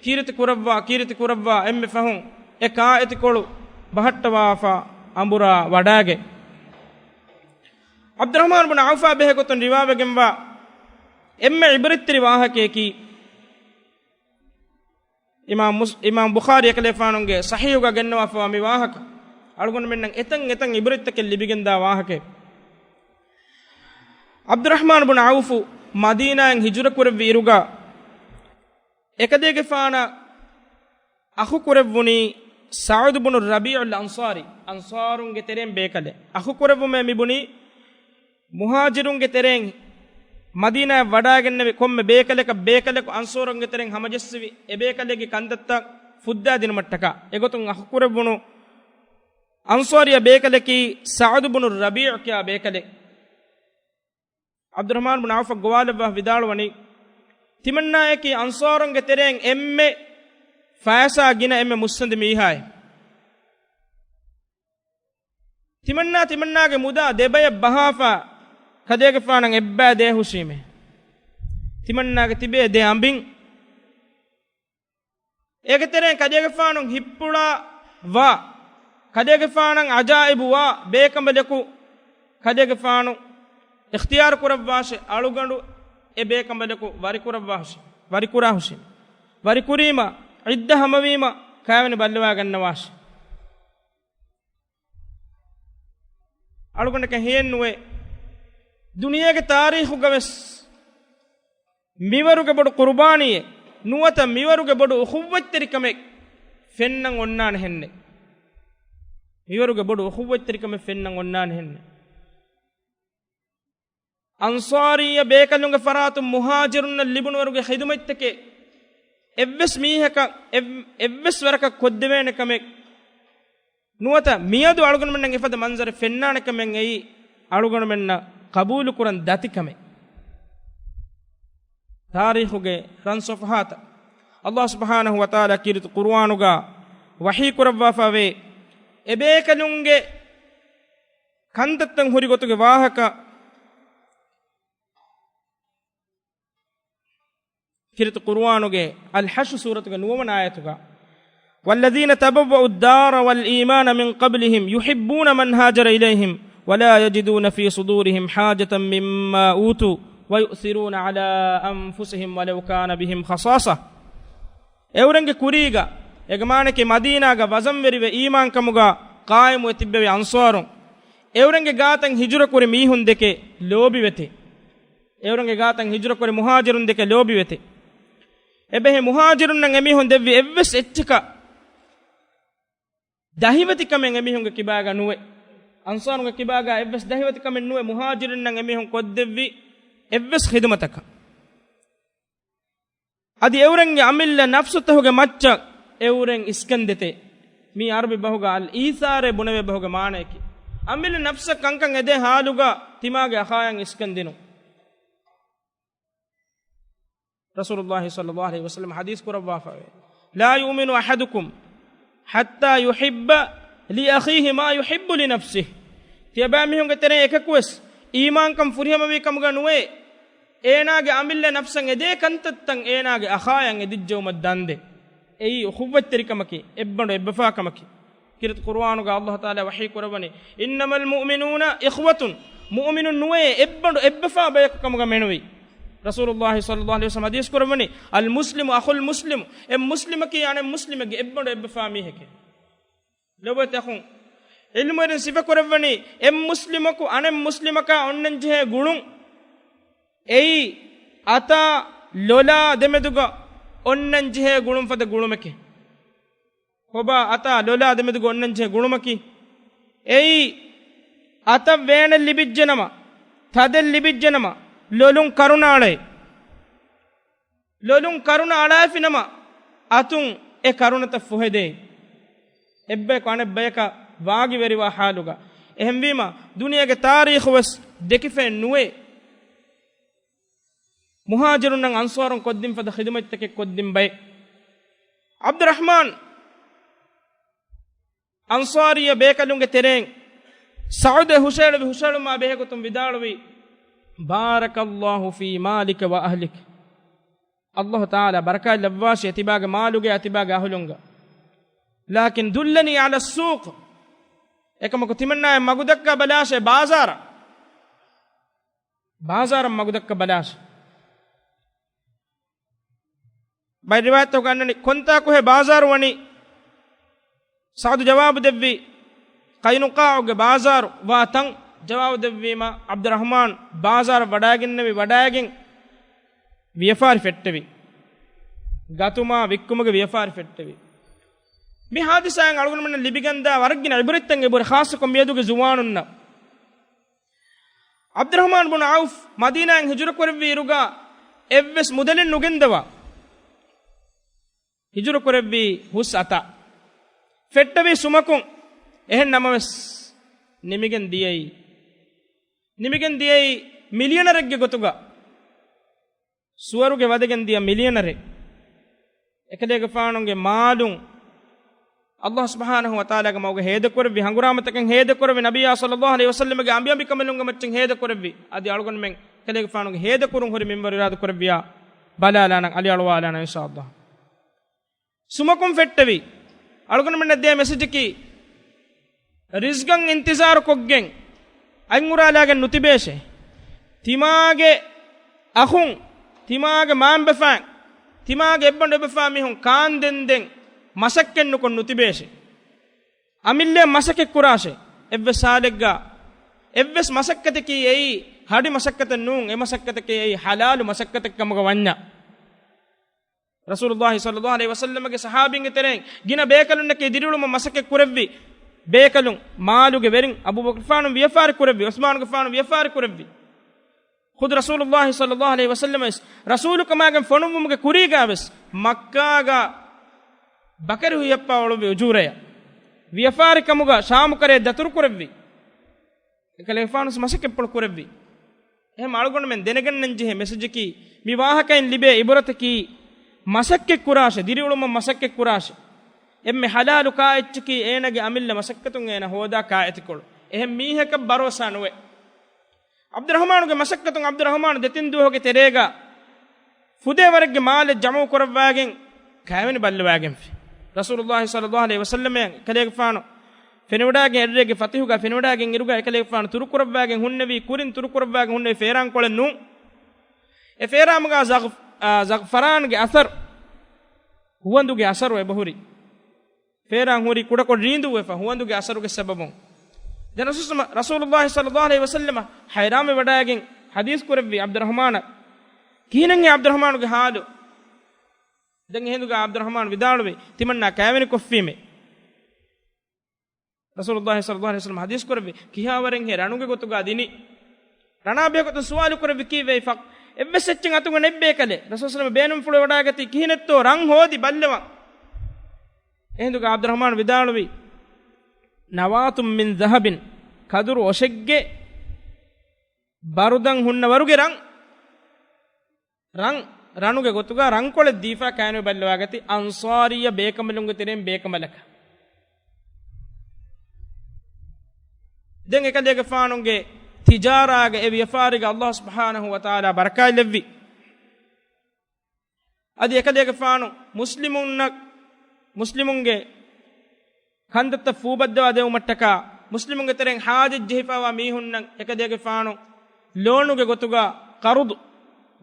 ކީރިތި ކުރައްވާ، ކީރިތި ކުރައްވާ އެންމެ ފަހުން އެ ކާއެތިކޮޅު ބަހައްޓަވާފަ އަނބުރާ ވަޑާގެ. ޢަބްދުއްރަޙްމާން ބުނު ޢައުފާ ބެހޭގޮތުން ރިވާވެގެންވާ އެންމެ ޢިބްރަތްތެރި ވާހަކަޔަކީ، އިމާމް މުސް-، އިމާމް ބުޚާރީ އެކަލޭފާނުގެ ޞަޙީޙުގަ ގެންނަވާފަވާ މި ވާހަކަ، އަޅުގަނޑުމެންނަށް އެތަން އެތަން ޢިބްރަތްތަކެއް ލިބިގެންދާ ވާހަކައެއް. ޢަބްދުއްރަޙްމާން ބުނު ޢައުފު މަދީނާއިން ހިޖުރަ ކުރެއްވި އިރުގަ، އެކަލޭގެފާނަށް އަޚު ކުރެއްވުނީ ސަޢުދު ބުނު ރަބީޢުލް އަންޞާރީ، އަންޞާރުންގެ ތެރެއިން ބޭކަލެއް. އަޚު ކުރެއްވުމޭ މި ބުނީ މުހާޖިރުންގެ ތެރެއިން މަދީނާއަށް ވަޑައިގެންނެވި ކޮންމެ ބޭކަލަކަށް، ބޭކަލަކު އަންޞާރުންގެ ތެރެއިން ހަމަޖެއްސެވި އެ ބޭކަލެއްގެ ކަންތައްތައް ފުއްދާދިނުމަށްޓަކާ، އެގޮތުން އަޚު ކުރެއްވުނު އަންޞާރީ ބޭކަލަކީ ސަޢުދު ބުނު ރަބީޢު ކިޔާ ބޭކަލެއް. ޢަބްދުއްރަޙްމާން ބުނު ޢައުފަށް ގޮވާލައްވާ ވިދާޅުވަނީ، ތިމަންނާއަކީ އަންޞާރުންގެ ތެރެއިން އެންމެ ފައިސާ ގިނަ، އެންމެ މުއްސަނދި މީހާއެއް. ތިމަންނާ ތިމަންނާގެ މުދާ ދެބަޔަށް ބަހާފަ ކަލޭގެފާނަށް އެއްބައި ދޭ ހުށީމޭ. ތިމަންނާގެ ތިބޭ ދެ އަނބިން. އޭގެ ތެރެއިން ކަލޭގެފާނު ހިއްޕުޅާ ވާ، ކަލޭގެފާނަށް ޢަޖާއިބު ވާ ބޭކަނބަލަކު ކަލޭގެފާނު އިޚްތިޔާރު ކުރައްވާށޭ، އަޅުގަނޑު އެ ބޭކަނބަލަކު ވަރިކުރައްވާ ހުށި، ވަރިކުރާ ހުށި. ވަރިކުރީމަ، ޢިއްދަ ހަމަވީމަ، ކާވެނި ބައްލަވާގަންނަވާށޭ. އަޅުގަނޑަކަށް ހެޔެއްނުވޭ، ދުނިޔޭގެ ތާރީޚުގަވެސް މިވަރުގެ ބޮޑު ޤުރުބާނީއެއް ނުވަތަ މިވަރުގެ ބޮޑު އުޚުއްވަތްތެރިކަމެއް ފެންނަން އޮންނާނެ ހެންނެއް. މިވަރުގެ ބޮޑު އުޚުއްވަތްތެރިކަމެއް ފެންނަން އޮންނާނެ ހެންނެއް. އަންޞާރީ ބޭކަލުންގެ ފަރާތުން މުހާޖިރުންނަށް ލިބުނުވަރުގެ ޚިދުމަތްތަކެއް އެއްވެސް މީހަކަށް އެއް-، އެއްވެސް ވަރަކަށް ކޮށްދެވޭނެ ކަމެއް ނުވަތަ މިއަދު އަޅުގަނޑުމެންނަށް އެފަދަ މަންޒަރެއް ފެންނާނެ ކަމެއް އެއީ އަޅުގަނޑުމެންނަށް ޤަބޫލުކުރަން ދަތި ކަމެއް. ތާރީޚުގެ ރަން ޞަފްޙާތައް ﷲ ސުބްޙާނަހޫ ވަތަޢާލާ ކީރިތި ޤުރުއާނުގަ ވަޙީ ކުރައްވާފަވޭ. އެބޭކަލުންގެ ކަންތައްތައް ހުރި ގޮތުގެ ވާހަކަ ކީރިތި ޤުރުއާނުގެ އަލްޙަޝްރު ސޫރަތުގެ ނުވަވަނަ އާޔަތުގަ، وَالَّذِينَ تَبَوَّءُوا الدَّارَ وَالْإِيمَانَ مِنْ قَبْلِهِمْ يُحِبُّونَ مَنْ هَاجَرَ إِلَيْهِمْ وَلَا يَجِدُونَ فِي صُدُورِهِمْ حَاجَةً مِّمَّا أُوتُوا وَيُؤْثِرُونَ عَلَىٰ أَنْفُسِهِمْ وَلَوْ كَانَ بِهِمْ خَصَاصَةٌ. އެއުރެންގެ ކުރީގަ، އެގެ މާނައަކީ މަދީނާގަ ވަޒަންވެރިވެ އީމާންކަމުގަ ޤާއިމުވެ ތިއްބެވި އަންޞާރުން، އެއުރެންގެ ގާތަށް ހިޖުރަކުރި މީހުން ދެކެ ލޯބިވެތި. އެއުރެންގެ ގާތަށް ހިޖުރަކުރި މުހާޖިރުން ދެކެ ލޯބިވެތި. އެބަހީ މުހާޖިރުންނަށް އެމީހުން ދެއްވި އެއްވެސް އެއްޗަކަށް ދަހިވެތިކަމެއް އެމީހުންގެ ކިބާގަ ނުވެ. އަންޞާރުންގެ ކިބާގަ އެއްވެސް ދަހިވެތިކަމެއް ނުވެ މުހާޖިރުންނަށް އެމީހުން ކޮށްދެއްވި އެއްވެސް ޚިދުމަތަކަށް. އަދި އެއުރެންގެ އަމިއްލަ ނަފްސުތަހުގެ މައްޗަށް އެއުރެން އިސްކަންދެތެ. މީ ޢަރަބި ބަހުގަ އަލް އީސާރޭ ބުނެވޭ ބަހުގެ މާނައަކީ، އަމިއްލަ ނަފްސަށް ކަންކަން އެދޭ ޙާލުގަ ތިމާގެ އަޚާޔަށް އިސްކަން ދިނުން. ރަސޫލުﷲ ޞައްލަﷲ ޢަލައިހި ވަސައްލަމަ ޙަދީޘް ކުރައްވާފައެވެ. لَا يُؤْمِنُ أَحَدُكُمْ حَتَّىٰ يُحِبَّ لِأَخِيهِ مَا يُحِبُّ لِنَفْسِهِ. ތިޔަބައިމީހުންގެ ތެރެއިން އެކަކުވެސް އީމާންކަން ފުރިހަމަވީ ކަމުގަ ނުވޭ، އޭނާގެ އަމިއްލަ ނަފްސަށް އެދޭ ކަންތައްތައް އޭނާގެ އަޚާޔަށް އެދިއްޖެވުމަށް ދަންދެ. އެއީ އުޚުއްވަތްތެރިކަމަކީ، އެއްބަނޑު އެއްބަފާކަމަކީ. ކީރިތި ޤުރުއާނުގަ ﷲ ތަޢާލާ ވަޙީ ކުރައްވަނީ، إِنَّمَا الْمُؤْمِنُونَ إِخْوَةٌ. މުއުމިނުން ނުވޭ އެއްބަނޑު އެއްބަފާ ބަޔަކު ކަމުގަ މެނުވީ. ރަސޫލުﷲ ޞައްލަﷲ ޢަލައިހި ވަސައްލަމަ ޙަދީޘް ކުރައްވަނީ، "އަލްމުސްލިމު އަޚުލް މުސްލިމު." އެ މުސްލިމަކީ އަނެއް މުސްލިމެއްގެ އެއްބަނޑު އެއްބަފާ މީހެކޭ. ލޮބުވެތި އަޚުން، ޢިލްމުވެރިން ސިފަކުރެއްވަނީ، އެއް މުސްލިމަކު އަނެއް މުސްލިމަކާ އޮންނަންޖެހޭ ގުޅުން، އެއީ އަތާ ލޮލާ ދެމެދުގަ އޮންނަންޖެހޭ ގުޅުން ފަދަ ގުޅުމެކޭ. ހޮބާ އަތާ ލޮލާ ދެމެދުގަ އޮންނަންޖެހޭ ގުޅުމަކީ، އެއީ އަތަށް ވޭނެއް ލިބިއްޖެނަމަ، ތަދެއް ލިބިއްޖެނަމަ، ލޮލުން ކަރުނަ އަޅައި. ލޮލުން ކަރުނަ އަޅާފިނަމަ، އަތުން އެ ކަރުނަތައް ފޮހެދޭ. އެއްބަޔަކު އަނެއްބަޔަކަށް ވާގިވެރިވާ ޙާލުގަ. އެހެންވީމަ، ދުނިޔޭގެ ތާރީޚު ވެސް ދެކިފައެއް ނުވޭ، މުހާޖިރުންނަށް އަންޞާރުން ކޮށްދިން ފަދަ ޚިދުމަތްތަކެއް ކޮށްދިން ބައެއް. ޢަބްދުއްރަޙްމާން އަންޞާރީ ބޭކަލުންގެ ތެރެއިން ސަޢުދެއް ހުށައެޅުވި ހުށައެޅުމާ ބެހޭގޮތުން ވިދާޅުވީ، "بارك الله في مالك وأهلك." ﷲ ތަޢާލާ ބަރަކާތް ލައްވާށި އެތިބާގެ މާލުގައި އެތިބާގެ އަހުލުންގަ. "لكن دلني على السوق." އެކަމަކު ތިމަންނާއަށް މަގުދައްކާ ބަލާށޭ ބާޒާރަށް. ބާޒާރަށް މަގުދައްކަ ބަލާށޭ. ބައެއް ރިވާޔަތްތަކުގަ އަންނަނީ، ކޮންތާކު ހޭ ބާޒާރު ވަނީ؟ ސަޢުދު ޖަވާބު ދެއްވީ، ޤައިނުޤާޢުގެ ބާޒާރު ވާ ތަން. ޖަވާބު ދެއްވީމަ، ޢަބްދުއްރަޙްމާން ބާޒާރަށް ވަޑައިގެންނެވި، ވަޑައިގެން ވިޔަފާރި ފެއްޓެވި. ގަތުމާ ވިއްކުމުގެ ވިޔަފާރި ފެއްޓެވި. މި ޙާދިސާއިން އަޅުގަނޑުމެންނަށް ލިބިގެންދާ ވަރަށްގިނަ ޢިބްރަތްތައް އެބަހުރި، ޚާއްޞަކޮށް މިއަދުގެ ޒުވާނުންނަށް. ޢަބްދުއްރަޙްމާން ބުނު ޢައުފް މަދީނާއިން ހިޖުރަކުރެއްވި އިރުގަ އެއްވެސް މުދަލެއް ނުގެންދަވާ، ހިޖުރަކުރެއްވީ ހުސް އަތާ. ފެއްޓެވީ ސުމަކުން. އެހެން ނަމަވެސް، ނިމިގެން ދިޔައީ، ނިމިގެން ދިޔައީ މިލިޔަނަރެއްގެ ގޮތުގަ. ސުވަރުގެ ވަދެގެން ދިޔަ މިލިޔަނަރެއް. އެކަލޭގެފާނުގެ މާލުން ﷲ ސުބްޙާނަހޫ ވަތަޢާލާގެ މަގުގަ ހޭދަކުރެއްވި، ހަނގުރާމަތަކެއް ހޭދަކުރެއްވި، ނަބިއްޔާ ޞައްލައްލާހު ޢަލައިހި ވަސައްލަމްގެ އަނބިއަނބިކަނބަލުންގެ މައްޗަށް ހޭދަކުރެއްވި. އަދި އަޅުގަނޑުމެން އެކަލޭގެފާނުގެ ހޭދަކުރުން ހުރި މިންވަރު އިރާދަކުރެއްވިޔާ ބަލާލާނަން، އަލިއަޅުވާލާނަން އިންޝާﷲ. ސުމަކުން ފެއްޓެވި. އަޅުގަނޑުމެންނަށް ދޭ މެސެޖަކީ، ރިޒްގަށް އިންތިޒާރު ކޮށްގެން އަތްއުރާލާގެން ނުތިބޭށޭ. ތިމާގެ އަޚުން، ތިމާގެ މާންބަފައިން، ތިމާގެ އެއްބަނޑު އެއްބަފާ މީހުން ކާންދެންދެން މަސައްކަތް ނުކޮށް ނުތިބޭށޭ. އަމިއްލައަށް މަސައްކަތް ކުރާށޭ. އެއްވެސް ހާލެއްގަ، އެއްވެސް މަސައްކަތަކީ އެއީ ހަޑި މަސައްކަތެއް ނޫން، އެ މަސައްކަތަކީ އެއީ ޙަލާލު މަސައްކަތެއް ކަމުގަ ވަންޏާ. ރަސޫލުﷲ ޞައްލައްލާހު ޢަލައިހި ވަސައްލަމްގެ ޞަޙާބީންގެ ތެރެއިން ގިނަ ބޭކަލުންނަކީ ދިރިއުޅުމަށް މަސައްކަތް ކުރެއްވި ބޭކަލުން. މާލުގެ ވެރިން އަބޫބަކުރުގެފާނު ވިޔަފާރި ކުރެއްވި، ޢުސްމާނުގެފާނު ވިޔަފާރި ކުރެއްވި. ޚުދު ރަސޫލުﷲ ޞައްލައްލާހު ޢަލައިހި ވަސައްލަމަ ވެސް ރަސޫލުކަމާގެން ފޮނުއްވުމުގެ ކުރީގަ ވެސް މައްކާގަ ބަކަރި ހުއްޔައްޕާ އުޅުއްވި އުޖޫރަޔަށް. ވިޔަފާރިކަމުގަ ޝާމުކަރައެއް ދަތުރުކުރެއްވި. އެކަލޭގެފާނު މަސައްކަތްޕުޅު ކުރެއްވި. އެހެން އަޅުގަނޑުމެން ދެނެގަންނަންޖެހޭ މެސެޖަކީ، މި ވާހަކައިން ލިބޭ އިބުރަތަކީ، މަސައްކަތް ކުރާށޭ، ދިރިއުޅުމަށް މަސައްކަތް ކުރާށޭ. އެންމެ ޙަލާލު ކާއެއްޗަކީ އޭނަގެ އަމިއްލަ މަސައްކަތުން އޭނަ ހޯދާ ކާއެތިކޮޅު. އެހެން މީހަކަށް ބަރޯސާ ނުވޭ. ޢަބްދުއްރަޙްމާނުގެ މަސައްކަތުން ޢަބްދުއްރަޙްމާނު ދެތިން ދުވަހުގެ ތެރޭގަ ފުދޭވަރެއްގެ މާލެއް ޖަމަޢު ކުރައްވާގެން ކައިވެނި ބައްލަވާގެންފި. ރަސޫލުﷲ ޞައްލައްލާހު ޢަލައިހި ވަސައްލަމަ އެކަލޭގެފާނު ފެނިވަޑައިގެން އެއްރޭގެ ފަތިހުގަ ފެނިވަޑައިގެން އިރުގަ އެކަލޭގެފާނު ތުރުކުރައްވާގެން ހުންނެވީ، ކުރިން ތުރުކުރައްވާގެން ހުންނެވީ ފޭރާންކޮޅެއް ނޫން. އެ ފޭރާމުގަ ޒަޢު-، އާ، ޒަޢުފަރާންގެ އަސަރު، ހުވަނދުގެ އަސަރު އެބަހުރި. ފޭރާން ހުރި ކުޑަކޮށް ރީނދޫވެފަ ހުވަނދުގެ އަސަރުގެ ސަބަބުން. ދެން ރަސޫލު-، ރަސޫލުﷲ ޞައްލައްލާހު ޢަލައިހި ވަސައްލަމަ ހައިރާންވެ ވަޑައިގެން ޙަދީޘް ކުރެއްވި ޢަބްދުއްރަޙްމާނަށް، ކިހިނެއްހޭ ޢަބްދުއްރަޙްމާނުގެ ޙާލު؟ ދެން އެހިނދުގަ ޢަބްދުއްރަޙްމާން ވިދާޅުވި، ތިމަންނާ ކައިވެނި ކޮށްފީމޭ. ރަސޫލުﷲ ޞައްލައްލާހު ޢަލައިހި ވަސައްލަމަ ޙަދީޘް ކުރެއްވި، ކިހާވަރެއްހޭ ރަނުގެ ގޮތުގަ ދިނީ؟ ރަނާ ބެހޭގޮތުން ސުވާލު ކުރެއްވި ކީއްވެ؟ އެ އެއްވެސް އެއްޗެއް އަތުގަ ނެތް ބޭކަލޭ. ރަސޫލު ޞައްލައްލާހު ޢަލައިހި ވަސައްލަމަ ބޭނުންފުޅުވެވަޑައިގަތީ ކިހިނެއްތޯ ރަން ހޯދި ބައްލަވަން. އެހިނދުގަ ޢަބްދުއްރަޙްމާން ވިދާޅުވި، "نواة من ذهب"، ކަދުރު އޮށެއްގެ ބަރުދަން ހުންނަ ވަރުގެ ރަން. ރަން، ރަނުގެ ގޮތުގަ ރަންކޮޅެއް ދީފަ ކައިނު ބައްލަވާގަތީ އަންޞާރީ ބޭކަނބަލުންގެ ތެރެއިން ބޭކަނބަލަކަށް. ދެން އެކަލޭގެފާނުގެ ތިޖާރާގެ އެ ވިޔަފާރީގަ ﷲ ސުބްޙާނަހޫ ވަތަޢާލާ ބަރަކާތްލެއްވި. އަދި އެކަލޭގެފާނު މުސްލިމުންނަށް، މުސްލިމުންގެ ކަންތައްތައް ފޫބައްދަވާ ދެވުމަށްޓަކާ، މުސްލިމުންގެ ތެރެއިން ޙާޖަތް ޖެހިފައިވާ މީހުންނަށް އެކަލޭގެފާނު ލޯނުގެ ގޮތުގަ ޤަރުޟު،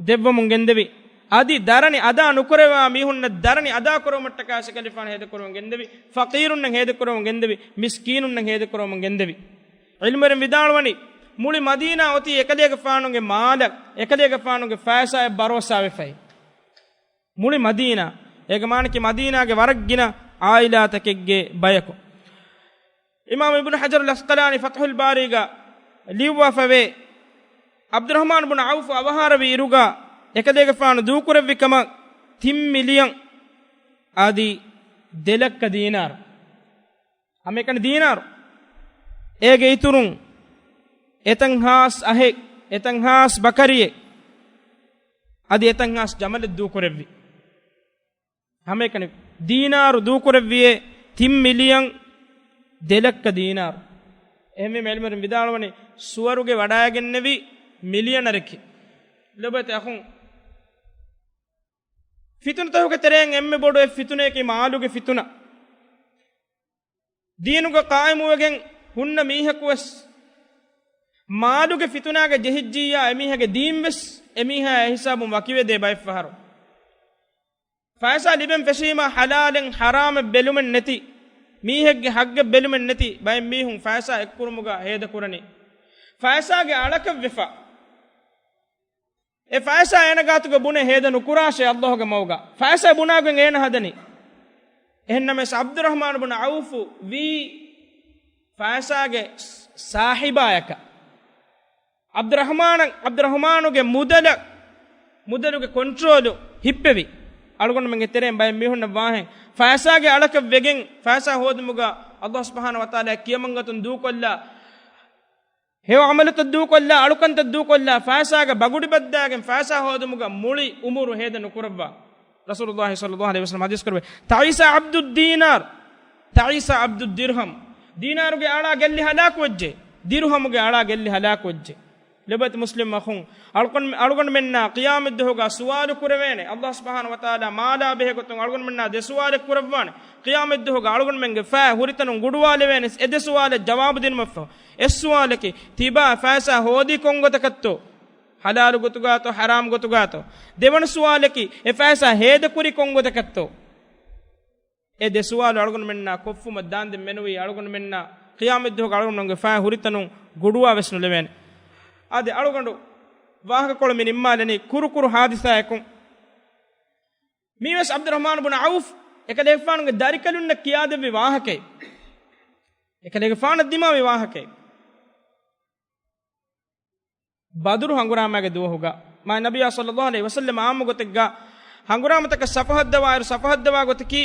ދެއްވަމުން ގެންދެވި. އަދި ދަރަނި އަދާ ނުކުރެވޭ މީހުންނަށް ދަރަނި އަދާ ކުރުމަށްޓަކާ އެކަލޭގެފާނު ހޭދަކުރަމުން ގެންދެވި. ފަޤީރުންނަށް ހޭދަކުރަމުން ގެންދެވި. މިސްކީނުންނަށް ހޭދަކުރަމުން ގެންދެވި. ޢިލްމުވެރިން ވިދާޅުވަނީ، މުޅި މަދީނާ އޮތީ އެކަލޭގެފާނުގެ މާލަށް، އެކަލޭގެފާނުގެ ފައިސާއަށް ބަރޯސާވެފައި. މުޅި މަދީނާ، އޭގެ މާނައަކީ މަދީނާގެ ވަރަށް ގިނަ ޢާއިލާތަކެއްގެ ބަޔަކު. އިމާމު އިބްނު ޙަޖަރުލް ޢަސްޤަލާނީ ފަތްޙުލް ބާރީގަ ލިޔުއްވާފަވޭ، ޢަބްދުއްރަޙްމާން ބުނު ޢައުފު އަވަހާރަވި އިރުގަ އެކަލޭގެފާނު ދޫކުރެއްވި ކަމަށް ތިން މިލިޔަން އަދި ދެ ލައްކަ ދީނާރު. ހަމައެކަނި ދީނާރު. އޭގެ އިތުރުން އެތަން ހާސް އަހެއް، އެތަން ހާސް ބަކަރިއެއް، އަދި އެތަން ހާސް ޖަމަލެއް ދޫކުރެއްވި. ހަމައެކަނި ދީނާރު ދޫކުރެއްވިއޭ ތިން މިލިޔަން ދެ ލައްކަ ދީނާރު. އެހެންވީމަ ޢިލްމުވެރިން ވިދާޅުވަނީ ސުވަރުގެ ވަޑައިގެންނެވި މިލިޔަނަރެކޭ. ލޮބުވެތި އަޚުން، ފިތުނަތަކުގެ ތެރެއިން އެންމެ ބޮޑު އެއް ފިތުނަޔަކީ މާލުގެ ފިތުނަ. ދީނުގަ ޤާއިމުވެގެން ހުންނަ މީހަކުވެސް މާލުގެ ފިތުނާގަ ޖެހިއްޖިއްޔާ، އެމީހާގެ ދީންވެސް އެމީހާ އެހިސާބުން ވަކިވެދޭ ބައެއްފަހަރު. ފައިސާ ލިބެން ފެށީމަ ޙަލާލެއް ޙަރާމެއް ބެލުމެއް ނެތި، މީހެއްގެ ޙައްޤެއް ބެލުމެއް ނެތި ބައެއް މީހުން ފައިސާ އެއްކުރުމުގަ ހޭދަކުރަނީ. ފައިސާގެ އަޅަކަށްވެފަ. އެ ފައިސާ އޭނަ ގާތުގަ ބުނެ ހޭދަ ނުކުރާށޭ ﷲގެ މަގުގަ. ފައިސާ ބުނާގޮތް އޭނަ ހަދަނީ. އެހެންނަމަވެސް ޢަބްދުއްރަޙްމާން ބުނު ޢައުފު ވީ ފައިސާގެ ސާހިބާޔަކަށް. ޢަބްދުއްރަޙްމާނަށް، ޢަބްދުއްރަޙްމާނުގެ މުދަލަށް، މުދަލުގެ ކޮންޓްރޯލު ހިއްޕެވި. އަޅުގަނޑުމެންގެ ތެރެއިން ބައެއް މީހުންނަށް ވާހެން، ފައިސާގެ އަޅަކަށް ވެގެން ފައިސާ ހޯދުމުގަ ﷲ ސުބްޙާނަހޫ ވަތަޢާލާ ކިޔަމަންގަތުން ދޫކޮށްލާ، ހެޔޮ ޢަމަލުތައް ދޫކޮށްލާ، އަޅުކަންތައް ދޫކޮށްލާ، ފައިސާގަ ބަގުޑި ބައްދާގެން ފައިސާ ހޯދުމުގަ މުޅި އުމުރު ހޭދަ ނުކުރައްވާ. ރަސޫލުﷲ ޞައްލަﷲު ޢަލައިހި ވަސައްލަމަ ޙަދީޘް ކުރެއްވި، "تعس عبد الدينار، تعس عبد الدرهم." ދީނާރުގެ އަޅާ ގެއްލި ހަލާކުވެއްޖެ، ދިރުހަމުގެ އަޅާ ގެއްލި ހަލާކުވެއްޖެ. ލޮބުވެތި މުސްލިމް އަޚުން، އަޅުގަނޑު-، އަޅުގަނޑުމެންނާ ޤިޔާމަތްދުވަހުގަ ސުވާލު ކުރެވޭނެ. ﷲ ސުބްޙާނަހޫ ވަތަޢާލާ މާލާ ބެހޭގޮތުން އަޅުގަނޑުމެންނާ ދެ ސުވާލެއް ކުރައްވާނެ. ޤިޔާމަތްދުވަހުގަ އަޅުގަނޑުމެންގެ ފައި ހުރިތަނުން ގުޑުވާލެވޭނެ އެ ދެ ސުވާލަށް ޖަވާބު ދިނުމަށްފަހު. އެއް ސުވާލަކީ، ތިބާ ފައިސާ ހޯދީ ކޮންގޮތަކަށްތޯ؟ ޙަލާލު ގޮތުގާތޯ، ޙަރާމް ގޮތުގާތޯ؟ ދެވަނަ ސުވާލަކީ، އެ ފައިސާ ހޭދަކުރީ ކޮންގޮތަކަށްތޯ؟ އެ ދެ ސުވާލު އަޅުގަނޑުމެންނާ ކޮށްފުމަށް ދާންދެން މެނުވީ، އަޅުގަނޑުމެންނާ ޤިޔާމަތްދުވަހުގަ އަޅުގަނޑުމެންގެ ފައި ހުރިތަނުން ގުޑުވާ ވެސް ނުލެވޭނެ. އަދި އަޅުގަނޑު ވާހަކަކޮޅު މި ނިންމާލަނީ ކުރުކުރު ޙާދިސާއަކުން. މީވެސް ޢަބްދުއްރަޙްމާނު ބުނު ޢައުފް އެކަލޭގެފާނުގެ ދަރިކަލުންނަށް ކިޔާދެއްވި ވާހަކައެއް. އެކަލޭގެފާނަށް ދިމާވި ވާހަކައެއް. ބަދުރު ހަނގުރާމާގެ ދުވަހުގަ މާތް ނަބިއްޔާ ޞައްލަﷲު ޢަލައިހި ވަސައްލަމަ ޢާއްމު ގޮތެއްގަ ހަނގުރާމަތަކަށް ޞަފު ހައްދަވާއިރު، ޞަފު ހައްދަވާ ގޮތަކީ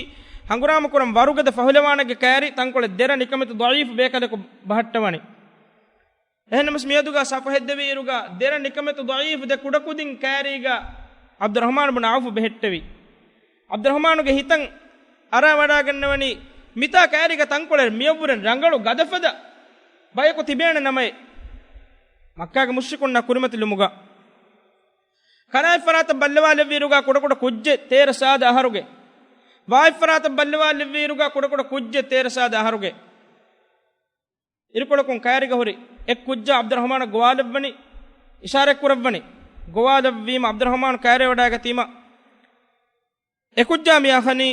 ހަނގުރާމަ ކުރަން ވަރުގަދަ ފަހުލަވާނެއްގެ ކައިރި ތަންކޮޅެއް ދެރަ ނިކަމެތި ޟަޢީފު ބޭކަލަކު ބަހައްޓަވަނީ. އެހެންނަމަސް މިއަދުގަ ޞަފު ހެއްދެވި އިރުގަ ދެރަ ނިކަމެތި ޟަޢީފު ދެ ކުޑަކުދިން ކައިރީގަ ޢަބްދުއްރަޙްމާނު ބުނު ޢައުފު ބެހެއްޓެވި. ޢަބްދުއްރަޙްމާނުގެ ހިތަށް އަރާވަޑާގަންނަވަނީ، މިތާ ކައިރީގަ ތަންކޮޅެއް މިއަށްވުރެން ރަނގަޅު ގަދަފަދަ ބަޔަކު ތިބޭނެ ނަމައޭ. މައްކާގެ މުޝްރިކުންނާ ކުރިމަތިލުމުގަ ކަނާތް ފަރާތަށް ބައްލަވާލެއްވިއިރުގަ ކުޑަކުޑަ ކުއްޖެއް ތޭރަ ސާދަ އަހަރުގެ، ވާތް ފަރާތަށް ބައްލަވާލެއްވިއިރުގަ ކުޑަކުޑަ ކުއްޖެއް ތޭރަ ސާދަ އަހަރުގެ. އިރުކޮޅަކުން ކައިރިގަ ހުރި އެއް ކުއްޖާ ޢަބްދުއްރަޙްމާނަށް ގޮވާލައްވަނީ، އިޝާރަތް ކުރައްވަނީ. ގޮވާލައްވީމަ ޢަބްދުއްރަޙްމާނު ކައިރިވަޑައިގަތީމަ އެ ކުއްޖާ މި އަހަނީ،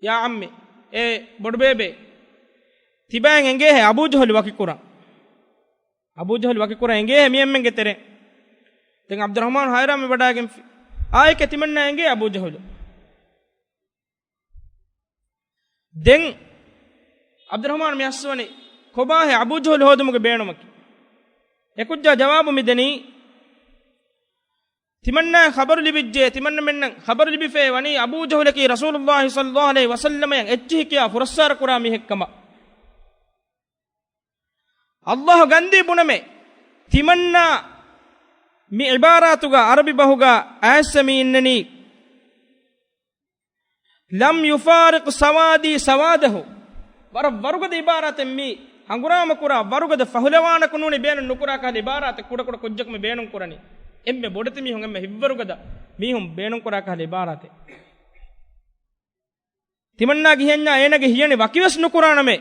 "ޔާ ޢައްމި، އޭ ބޮޑުބޭބޭ، ތިބާއިން އެނގޭހޭ އަބޫ ޖަހުލު ވަކިކުރަން. އަބޫ ޖަހުލު ވަކިކުރަން އެނގޭހޭ މި އެންމެންގެ ތެރެއިން." ދެން ޢަބްދުއްރަޙްމާނު ހައިރާންވެ ވަޑައިގެންފި، "އާއެކޭ ތިމަންނާ އެނގޭ އަބޫ ޖަހުލު؟" ދެން ޢަބްދުއްރަޙްމާނު މި އައްސަވަނީ، "ކޮބާހޭ އަބޫ ޖަހުލު ހޯދުމުގެ ބޭނުމަކީ؟" އެ ކުއްޖާ ޖަވާބު މި ދެނީ، "ތިމަންނާ ޚަބަރު ލިބިއްޖެ، ތިމަންނަމެންނަށް ޚަބަރު ލިބިފައޭ ވަނީ އަބޫ ޖަހުލަކީ ރަސޫލުﷲ ޞައްލަﷲު ޢަލައިހި ވަސައްލަމައަށް އެއްޗިހި ކިޔާ ފުރައްސާރަ ކުރާ މީހެއްކަމަށް." ﷲ ގަންދީ ބުނަމޭ، ތިމަންނާ މި ޢިބާރާތުގަ ޢަރަބި ބަހުގަ އައިއްސަ މި އިންނަނީ، "لم يفارق سوادي سواده." ވަރަށް ވަރުގަދަ ޢިބާރާތެއް މީ. ހަނގުރާމަ ކުރާ ވަރުގަދަ ފަހުލަވާނަކު ނޫނީ ބޭނުން ނުކުރާ ކަހަލަ ޢިބާރާތެއް ކުޑަކުޑަ ކުއްޖަކު މި ބޭނުން ކުރަނީ. އެންމެ ބޮޑެތި މީހުން އެންމެ ހިތްވަރުގަދަ މީހުން ބޭނުން ކުރާ ކަހަލަ ޢިބާރާތެއް. ތިމަންނާގެ ހިޔަންޏާ އޭނަގެ ހިޔަނި ވަކިވެސް ނުކުރާނަމޭ.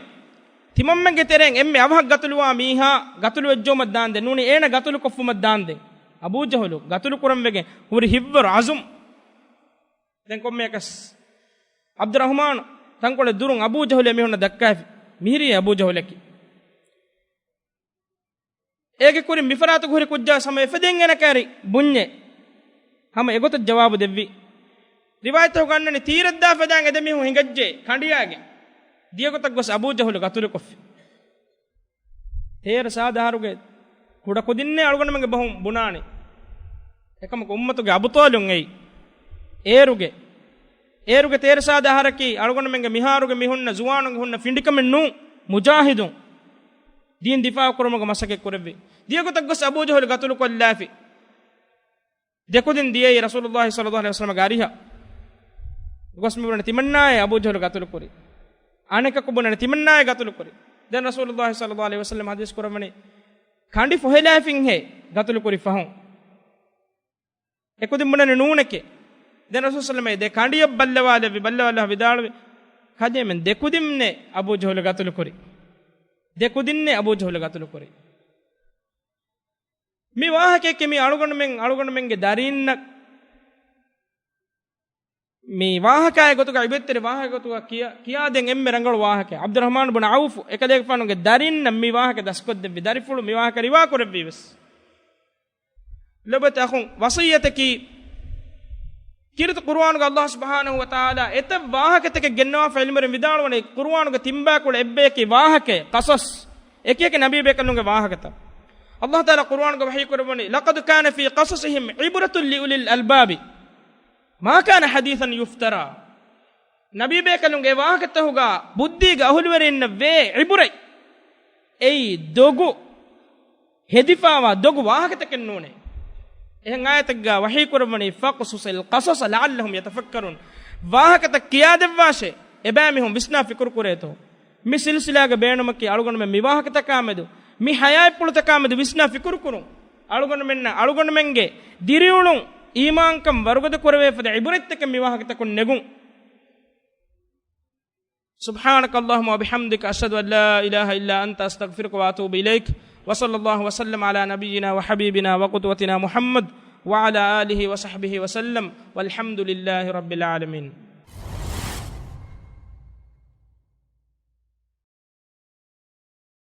ތިމަންމެންގެ ތެރެއިން އެންމެ އަވަހަށް ގަތުލުވާ މީހާ ގަތުލުވެއްޖައުމަށް ދާންދެން ނޫނީ އޭނަ ގަތުލުކޮށްފުމަށް ދާންދެން. އަބޫ ޖަހުލު ގަތުލު ކުރަން ވެގެން ހުރި ހިތްވަރު އަޒުމް. ދެން ކޮންމެއަކަސް ޢަބްދުއްރަޙްމާން ތަންކޮޅެއް ދުރުން އަބޫ ޖަހުލު އެމީހުންނަށް ދައްކާފި. މިހިރީ އަބޫ ޖަހުލަކީ. އޭގެ ކުރިން މިފަރާތުގަ ހުރި ކުއްޖާ ހަމަ އެފަދައިން އޭނަ ކައިރި ބުންޏޭ. ހަމަ އެގޮތަށް ޖަވާބު ދެއްވި. ރިވާޔަތްތަކުގަ އަންނަނީ ތީރެއް ދާ ފަދައިން އެ ދެމީހުން ހިނގައްޖެ ކަނޑިޔާގެން. ދިޔަގޮތަށް ގޮސް އަބޫ ޖަހުލު ގަތުލުކޮށްފި. ތޭރަ ސާދަ އަހަރުގެ ކުޑަކުދިންނޭ އަޅުގަނޑުމެންގެ ބަހުން ބުނާނީ. އެކަމަކު އުއްމަތުގެ އަބުޠާލުން އެއީ. އޭރުގެ، އޭރުގެ ތޭރަ ސާދަ އަހަރަކީ އަޅުގަނޑުމެންގެ މިހާރުގެ މި ހުންނަ ޒުވާނުންގެ ހުންނަ ފިނޑިކަމެއް ނޫން، މުޖާހިދުން. ދީން ދިފާޢު ކުރުމުގެ މަސައްކަތް ކުރެއްވި. ދިޔަގޮތަށް ގޮސް އަބޫ ޖަހުލު ގަތުލު ކޮށްލާފި. ދެކުދިން ދިޔައީ ރަސޫލުﷲ ޞައްލަﷲ ޢަލައިހި ވަސައްލަމަގެ އަރިހަށް. ގޮސް މި ބުނަނީ ތިމަންނާއޭ އަބޫ ޖަހުލު ގަތުލު ކުރީ. އަނެކަކު ބުނަނީ ތިމަންނާއޭ ގަތުލު ކުރީ. ދެން ރަސޫލުﷲ ޞައްލަﷲ ޢަލައިހި ވަސައްލަމަ ޙަދީޘް ކުރައްވަނީ ކަނޑި ފޮހެލާފިންހޭ ގަތުލު ކުރި ފަހުން. އެކުދިން ބުނަނީ ނޫނެކޭ. ދެން ރަސޫލު ޞައްލަﷲ ޢަލައިހި ވަސައްލަމަ ދެ ކަނޑިއަށް ބައްލަވާލެއްވި، ބައްލަވާލާ ވިދާޅުވި، ކަލޭމެން ދެކުދިންނޭ އަބޫ ޖަހުލު ގަތުލު ކުރީ. ދެކުދިންނޭ އަބޫ ޖަހުލު ގަތުލު ކުރީ. މި ވާހަކައަކީ މި އަޅުގަނޑުމެން، އަޅުގަނޑުމެންގެ ދަރީންނަށް މި ވާހަކައެއް ގޮތުގަ އިބައްތެރި ވާހަކަ ގޮތުގަ ކިޔާ، ކިޔާދޭން އެންމެ ރަނގަޅު ވާހަކައެއް. ޢަބްދުއްރަޙްމާން ބުން ޢައުފު އެކަލޭގެފާނުގެ ދަރިންނަށް މި ވާހަކަ ދަސްކޮށްދެއްވި، ދަރިފުޅު މި ވާހަކަ ރިވާ ކުރެއްވީ ވެސް. ލޮބުވެތި އަޚުން، ވަޞިއްޔަތަކީ ކީރިތި ޤުރުއާނުގަ ﷲ ސުބްޙާނަހޫ ވަތަޢާލާ އެތައް ވާހަކަތަކެއް ގެންނަވާފަ ޢިލްމުވެރިން ވިދާޅުވަނީ، ޤުރުއާނުގެ ތިން ބަޔަކުޅަ އެއްބަޔަކީ ވާހަކައެއް، ޤަޞަޞް. އެކިއެކި ނަބީބޭކަލުންގެ ވާހަކަތައް. ﷲ ތަޢާލާ ޤުރުއާނުގަ ވަޙީ ކުރައްވަނީ، لقد كان في قصصهم عبرة لأولي الألباب ما كان حديثا يفترى. ނަބީބޭކަލުންގެ ވާހަކަތަކުގަ ބުއްދީގެ އަހުލުވެރިންނަށް ވޭ ޢިބުރަތް. އެއީ ދޮގު ހެދިފާވާ ދޮގު ވާހަކަތަކެއް ނޫނޭ. އެހެން އާޔަތެއްގަ ވަޙީ ކުރައްވަނީ، فاقصص القصص لعلهم يتفكرون. ވާހަކަތައް ކިޔާދެއްވާށޭ، އެބައިމީހުން ވިސްނާ ފިކުރު ކުރޭތޯ. މި ސިލްސިލާގެ ބޭނުމަކީ އަޅުގަނޑުމެން މި ވާހަކަތަކާމެދު، މި ޙަޔާތްޕުޅުތަކާމެދު ވިސްނާ ފިކުރު ކުރުން. އަޅުގަނޑުމެންނަށް އަޅުގަނޑުމެންގެ ދިރިއުޅުން އީމާންކަން ވަރުގަދަ ކުރެވޭ ފަދަ ޢިބުރަތްތަކެއް މި ވާހަކަތަކުން ނެގުން. سبحانك اللهم وبحمدك، أشهد أن لا إله إلا أنت، أستغفرك وأتوب إليك. وصلى الله وسلم على نبينا وحبيبنا وقدوتنا محمد وعلى آله وصحبه وسلم، والحمد لله رب العالمين.